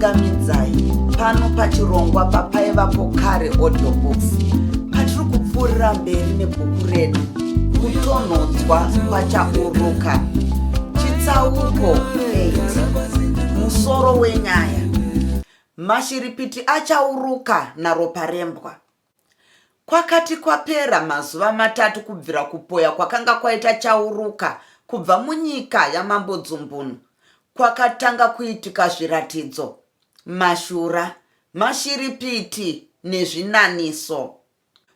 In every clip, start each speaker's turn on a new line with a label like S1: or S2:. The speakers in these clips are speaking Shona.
S1: Ndinokuchingamidzai pano pachirongwa papaivapo kare audio books patiri kupfuurira mberi nebhuku redu kutonhodzwa kwachauruka chitsauko 8 musoro wenyaya mashiripiti achauruka naroparembwa Kwakati kwapera mazuva matatu kubvira kupoya kwakanga kwaita Chauruka kubva munyika yaMambo Dzumbunu, kwakatanga kuitika zviratidzo, mashura, mashiripiti nezvinaniso.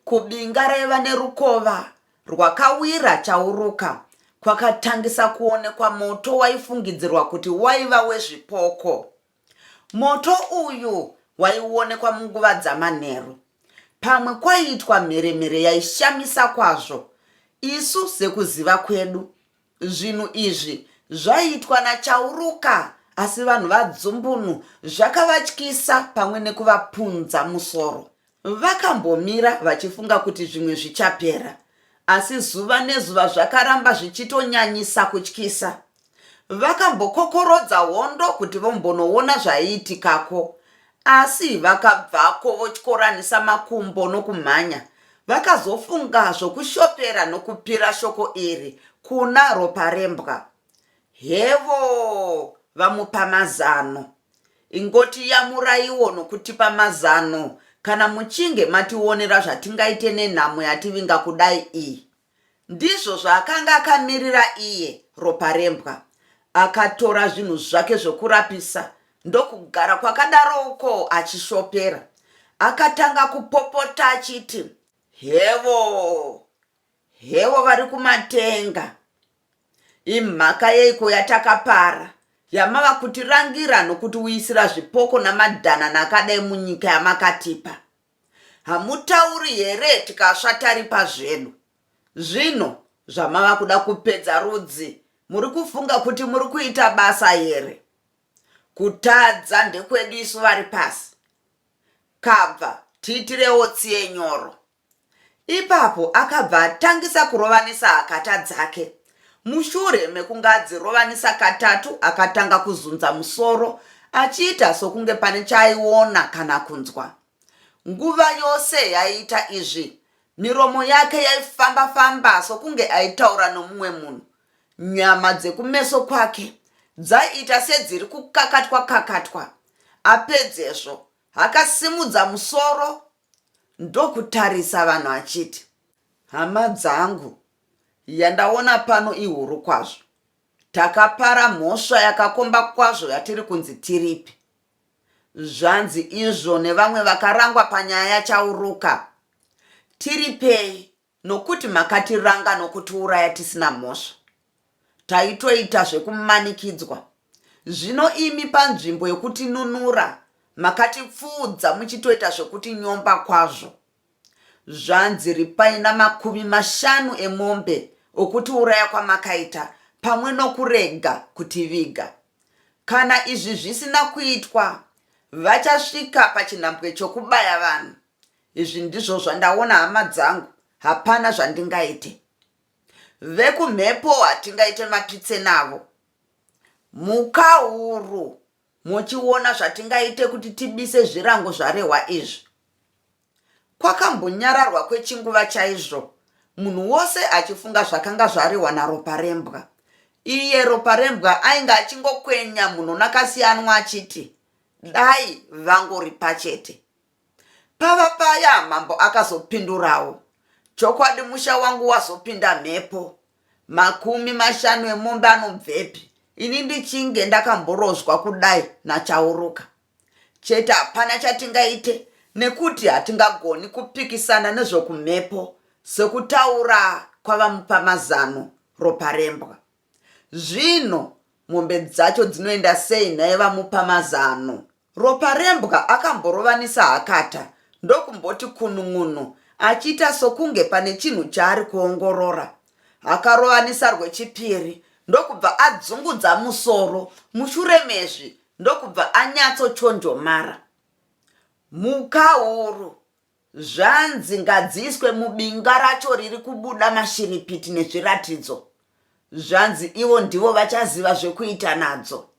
S1: Kubinga raiva nerukova rwakawira Chauruka kwakatangisa kuonekwa moto waifungidzirwa kuti waiva wezvipoko. Moto uyu waionekwa munguva dzamanheru. Pamwe kwaiitwa mheremhere yaishamisa kwazvo. Isu sekuziva kwedu, zvinhu izvi zvaiitwa naChauruka asi vanhu vaDzumbunu zvakavatyisa pamwe nekuvapunza musoro. Vakambomira vachifunga kuti zvimwe zvichapera, asi zuva nezuva zvakaramba zvichitonyanyisa kutyisa. Vakambokokorodza hondo kuti vombonoona zvaiitikako, asi vakabvako votyoranisa makumbo nokumhanya. Vakazofunga zvokushopera nokupira shoko iri kuna Roparembwa. Hevo vamupa mazano. Ingoti yamuraiwo nokutipa mazano kana muchinge mationera zvatingaite nenhamo yativinga kudai iyi. Ndizvo zvaakanga akamirira iye, Roparembwa. Akatora zvinhu zvake zvokurapisa ndokugara kwakadaro uko achishopera. Akatanga kupopota achiti, Hevo! Hevo vari kumatenga! Imhaka yeiko yatakapara, yamava kutirangira nokutiuyisira zvipoko namadhanana akadai munyika yamakatipa? Hamutauri here tikasva taripa zvedu? Zvino zvamava kuda kupedza rudzi muri kufunga kuti muri kuita basa here? Kutadza ndekwedu isu vari pasi. Kabva tiitirewo tsiye nyoro. Ipapo akabva atangisa kurovanisa hakata dzake. Mushure mekunge adzirovanisa katatu akatanga kuzunza musoro achiita sokunge pane chaaiona kana kunzwa. Nguva yose yaiita izvi miromo yake yaifamba-famba sokunge aitaura nomumwe munhu. Nyama dzekumeso kwake dzaiita sedziri kukakatwa-kakatwa. Apedzezvo akasimudza musoro ndokutarisa vanhu achiti, Hama dzangu, yandaona pano ihuru kwazvo. Takapara mhosva yakakomba kwazvo yatiri kunzi tiripe. Zvanzi izvo nevamwe vakarangwa panyaya yaChauruka. Tiripei nokuti makatiranga nokutiuraya tisina mhosva. Taitoita zvekumanikidzwa. Zvino imi panzvimbo yokutinunura makatipfuudza muchitoita zvekutinyomba kwazvo. Zvanzi ripai namakumi mashanu emombe okutiuraya kwamakaita pamwe nokurega kutiviga. Kana izvi zvisina kuitwa vachasvika pachinhambwe chokubaya vanhu. Izvi ndizvo zvandaona hama dzangu, hapana zvandingaite. Vekumhepo hatingaite mapitse navo. Mhuka huru mochiona zvatingaite kuti tibise zvirango zvarehwa izvi. Kwakambonyararwa kwechinguva chaizvo, munhu wose achifunga zvakanga zvarehwa naRoparembwa. Iye Roparembwa ainge achingokwenya munhu nakasiyanwa achiti dai vangoripa chete. Pava paya mambo akazopindurawo, Chokwadi musha wangu wazopinda mhepo. Makumi mashanu emombe anobvepi ini ndichinge ndakamborozvwa kudai naChauruka? Chete hapana chatingaite nekuti hatingagoni kupikisana nezvokumhepo sekutaura kwavamupa mazano Roparembwa. Zvino mombe dzacho dzinoenda sei nhai vamupa mazano? Roparembwa akamborovanisa hakata ndokumboti kunun'unu achiita sokunge pane chinhu chaari kuongorora. Akarovanisa rwechipiri ndokubva adzungudza musoro mushure mezvi ndokubva anyatsochonjomara. Mhuka huru Zvanzi ngadziiswe mubinga racho riri kubuda mashiripiti nezviratidzo. Zvanzi ivo ndivo vachaziva zvekuita nadzo.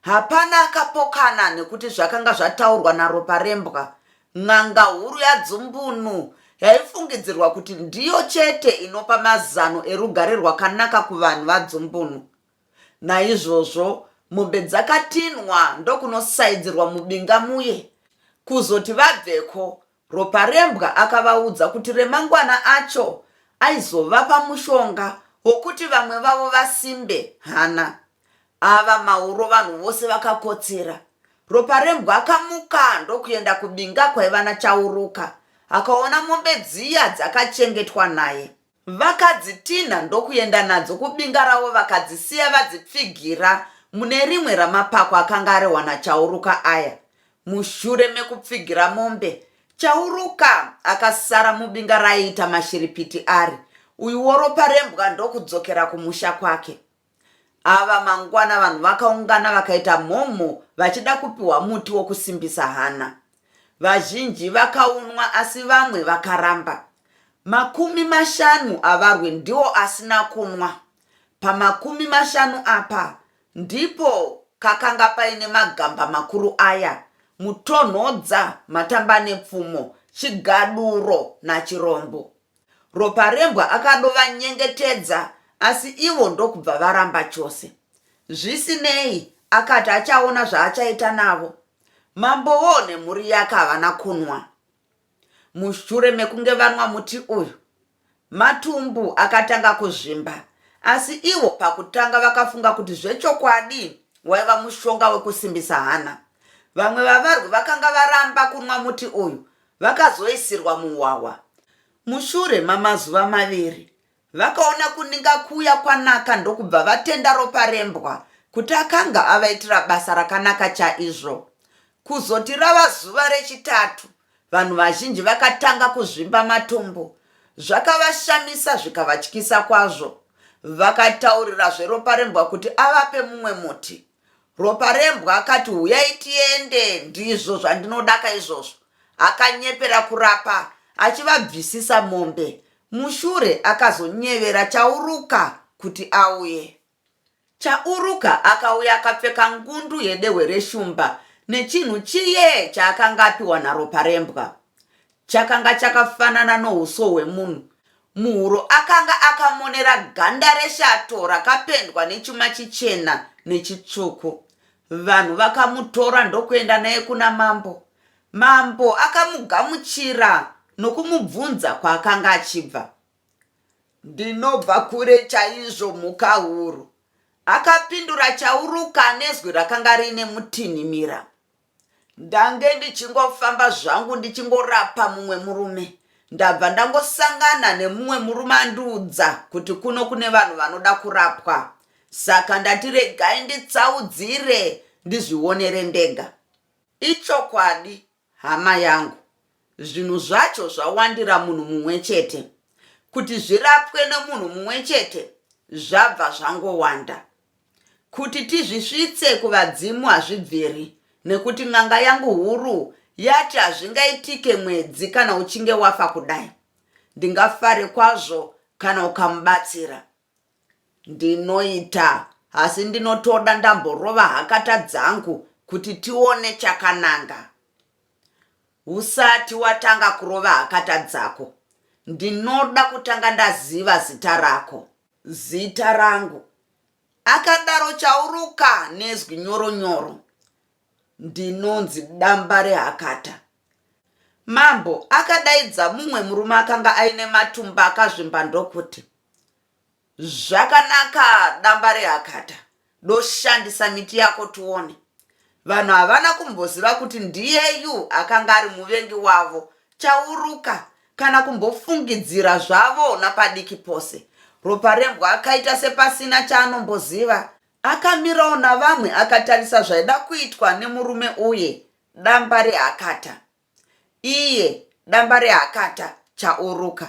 S1: Hapana akapokana nekuti zvakanga zvataurwa naRoparembwa, n'anga huru yaDzumbunu, yaifungidzirwa kuti ndiyo chete inopa mazano erugare rwakanaka kuvanhu vaDzumbunu. Naizvozvo mombe dzakatinhwa ndokunosaidzirwa mubinga muye. Kuzoti vabveko, Roparembwa akavaudza kuti remangwana acho aizovapa mushonga wokuti vamwe vavo vasimbe hana. Ava mauro vanhu vose vakakotsira. Roparembwa akamuka ndokuenda kubinga kwaiva naChauruka akaona mombe dziya dzakachengetwa naye. Vakadzitinha ndokuenda nadzo kubinga ravo vakadzisiya vadzipfigira mune rimwe ramapako akanga arehwa naChauruka aya. Mushure mekupfigira mombe, Chauruka akasara mubinga raaiita mashiripiti ari, uyuwo Roparembwa ndokudzokera kumusha kwake. Ava mangwana vanhu vakaungana vakaita mhomho vachida kupiwa muti wokusimbisa hana. Vazhinji vakaunwa asi vamwe vakaramba. Makumi mashanu avarwi ndiwo asina kunwa. Pamakumi mashanu apa ndipo kakanga paine magamba makuru aya, Mutonhodza, Matambanepfumo, Chigaduro naChirombo. Roparembwa akadovanyengetedza asi ivo ndokubva varamba chose. Zvisinei, akati achaona zvaachaita navo. Mambowo nemhuri yake havana kunwa. Mushure mekunge vanwa muti uyu, matumbu akatanga kuzvimba asi ivo pakutanga vakafunga kuti zvechokwadi waiva mushonga wekusimbisa hana. Vamwe vavarwi vakanga varamba kunwa muti uyu vakazoisirwa muhwahwa. Mushure mamazuva maviri, vakaona kuninga kuya kwanaka ndokubva vatenda Roparembwa kuti akanga avaitira basa rakanaka chaizvo. Kuzoti rava zuva rechitatu, vanhu vazhinji vakatanga kuzvimba matumbu. Zvakavashamisa zvikavatyisa kwazvo. Vakataurirazve Roparembwa kuti avape mumwe muti. Roparembwa akati huyai tiende ndizvo zvandinodaka izvozvo. Akanyepera kurapa achivabvisisa mombe. Mushure akazonyevera Chauruka kuti auye. Chauruka akauya akapfeka ngundu yedehwe reshumba nechinhu chiye chaakanga apiwa naRoparembwa. Chakanga chakafanana nohuso hwemunhu. Muhuro akanga akamonera ganda reshato rakapendwa nechuma chichena nechitsvuku. Vanhu vakamutora ndokuenda naye kuna mambo. Mambo akamugamuchira nokumubvunza kwaakanga achibva. Ndinobva kure chaizvo mhuka huru, akapindura Chauruka nezwi rakanga riine mutinhimira. Ndange ndichingofamba zvangu ndichingorapa mumwe murume ndabva ndangosangana nemumwe murume andiudza kuti kuno kune vanhu vanoda kurapwa saka ndati regai nditsaudzire ndizvionere ndega. Ichokwadi hama yangu zvinhu zvacho zvawandira munhu mumwe chete. Kuti zvirapwe nemunhu mumwe chete zvabva zvangowanda. Kuti tizvisvitse kuvadzimu hazvibviri nekuti n'anga yangu huru yati hazvingaitike mwedzi kana uchinge wafa kudai. Ndingafare kwazvo kana ukamubatsira. Ndinoita asi ndinotoda ndamborova hakata dzangu kuti tione chakananga. Usati watanga kurova hakata dzako ndinoda kutanga ndaziva zita rako. Zita rangu, akadaro Chauruka nezwi nyoro nyoro, ndinonzi Dambarehakata. Mambo akadaidza mumwe murume akanga aine matumba akazvimba ndokuti, Zvakanaka Dambarehakata, doshandisa miti yako tione. Vanhu havana kumboziva kuti ndiyeyu akanga ari muvengi wavo Chauruka, kana kumbofungidzira zvavo napadiki pose. Roparembwa akaita sepasina chaanomboziva. Akamirawo navamwe akatarisa zvaida kuitwa nemurume uye, Dambarehakata. Iye, Dambarehakata, Chauruka,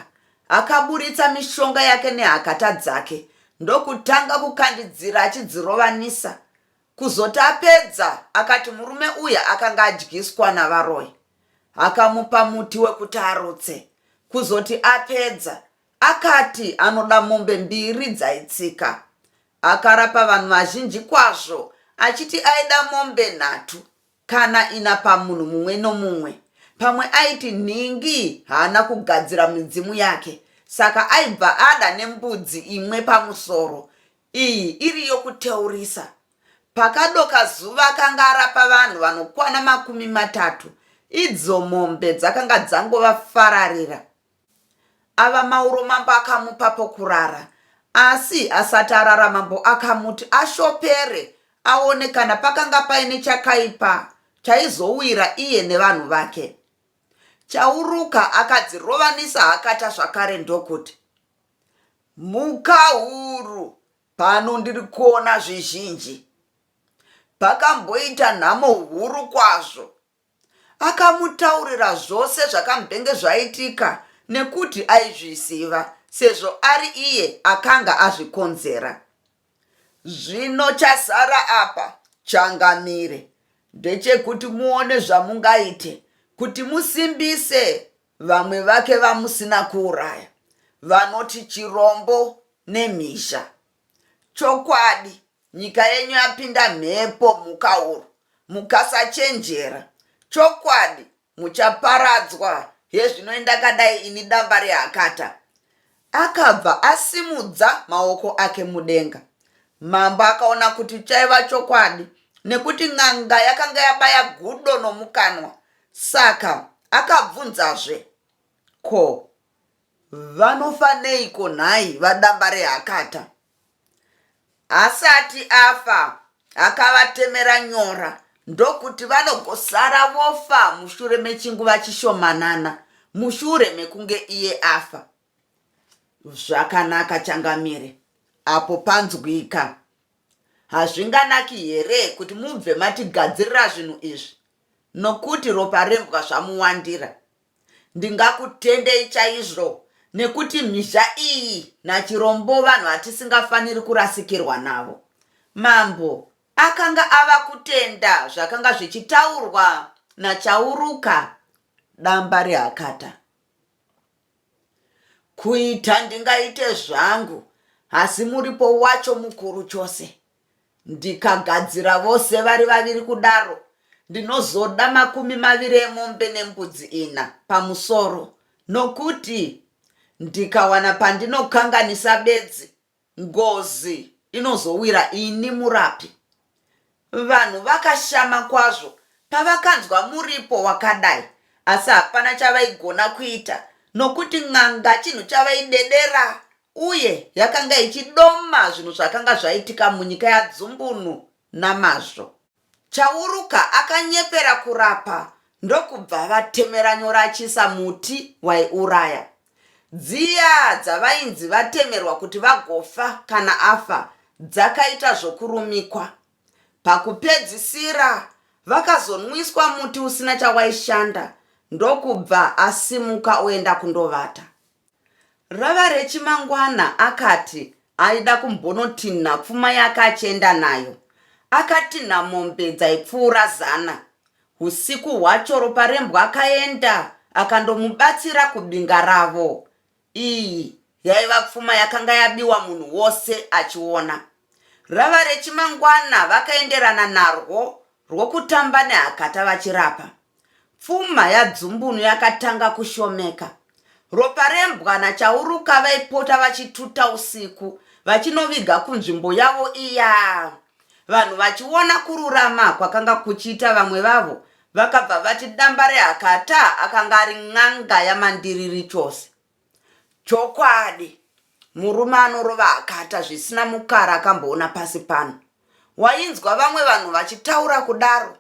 S1: akaburitsa mishonga yake nehakata dzake ndokutanga kukandidzira achidzirovanisa. Kuzoti apedza akati murume uya akanga adyiswa navaroyi. Akamupa muti wekuti arutse. Kuzoti apedza akati anoda mombe mbiri dzaitsika. Akarapa vanhu vazhinji kwazvo achiti aida mombe nhatu kana ina pamunhu mumwe nomumwe. Pamwe aiti nhingi haana kugadzira midzimu yake saka aibva ada nembudzi imwe pamusoro, iyi iri yokuteurisa. Pakadoka zuva akanga arapa vanhu vanokwana 30, idzo mombe dzakanga dzangova fararira. Ava mauro mambo akamupa pokurara asi asati arara mambo akamuti ashopere aone kana pakanga paine chakaipa chaizowira iye nevanhu vake. Chauruka akadzirovanisa hakata zvakare ndokuti, Mhuka huru, pano ndiri kuona zvizhinji. Pakamboita nhamo huru kwazvo Akamutaurira zvose zvakambenge zvaitika nekuti aizviziva sezvo ari iye akanga azvikonzera. Zvino chasara apa changamire ndechekuti muone zvamungaite kuti musimbise vamwe vake vamusina kuuraya vanoti Chirombo neMhizha. Chokwadi Nyika yenyu yapinda mhepo mhuka huru mukasachenjera chokwadi muchaparadzwa hezvinoi ndakadai ini damba rehakata. Akabva asimudza maoko ake mudenga. Mambo akaona kuti chaiva chokwadi nekuti n'anga yakanga yabaya gudo nomukanwa saka akabvunzazve ko vanofa neiko nhai vadamba rehakata? Asati afa akavatemera nyora ndokuti vanogosara vofa mushure mechinguva chishomanana mushure mekunge iye afa. Zvakanaka changamire, apo panzwika. Hazvinganaki here kuti mubve matigadzirira zvinhu izvi nokuti ropa rembwa zvamuwandira? Ndingakutendei chaizvo nekuti mhizha iyi naChirombo vanhu vatisingafaniri kurasikirwa navo. Mambo akanga ava kutenda zvakanga zvichitaurwa naChauruka damba rehakata. Kuita ndingaite zvangu asi muripo wacho mukuru chose. Ndikagadzira vose vari vaviri kudaro, ndinozoda 20 emombe nembudzi ina pamusoro, nokuti ndikawana pandinokanganisa bedzi, ngozi inozowira ini murapi. Vanhu vakashama kwazvo pavakanzwa muripo wakadai, asi hapana chavaigona kuita nokuti n'anga chinhu chavaidedera uye yakanga ichidoma zvinhu zvakanga zvaitika munyika yaDzumbunu namazvo. Chauruka akanyepera kurapa ndokubva vatemera nyora achiisa muti waiuraya. Dziya dzavainzi vatemerwa kuti vagofa kana afa dzakaita zvokurumikwa. Pakupedzisira vakazonwiswa muti usina chawaishanda ndokubva asimuka oenda kundovata. Rava rechimangwana akati aida kumbonotinha pfuma yake achienda nayo. Akatinha mombe dzaipfuura zana. Usiku hwacho Roparembwa akaenda akandomubatsira kubinga ravo. Iyi yaiva pfuma yakanga yabiwa munhu wose achiona. Rava rechimangwana vakaenderana narwo rwokutamba nehakata vachirapa. Pfuma yaDzumbunu yakatanga kushomeka. Roparembwa naChauruka vaipota vachituta usiku vachinoviga kunzvimbo yavo iya. Vanhu vachiona kururama kwakanga kuchiita vamwe vavo vakabva vati Dambarehakata akanga ari n'anga yamandiriri chose. Chokwadi, murume anorova hakata zvisina mukara akamboona pasi pano. Wainzwa vamwe vanhu vachitaura kudaro.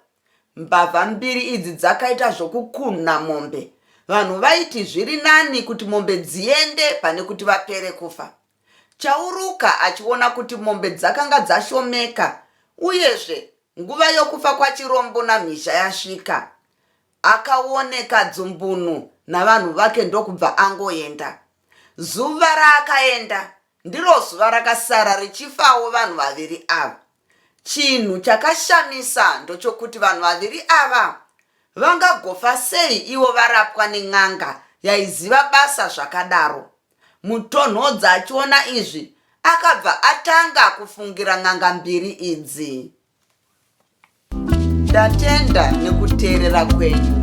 S1: Mbavha mbiri idzi dzakaita zvokukunha mombe. Vanhu vaiti zviri nani kuti mombe dziende pane kuti vapere kufa. Chauruka achiona kuti mombe dzakanga dzashomeka uyezve nguva yokufa kwaChirombo naMhizha yasvika, Akaoneka Dzumbunu navanhu vake ndokubva angoenda. Zuva raakaenda ndiro zuva rakasara richifawo vanhu vaviri ava. Chinhu chakashamisa ndochokuti vanhu vaviri ava vangagofa sei ivo varapwa nen'anga yaiziva basa zvakadaro. Mutonhodza achiona izvi akabva atanga kufungira n'anga mbiri idzi. Ndatenda nekuteerera kwenyu.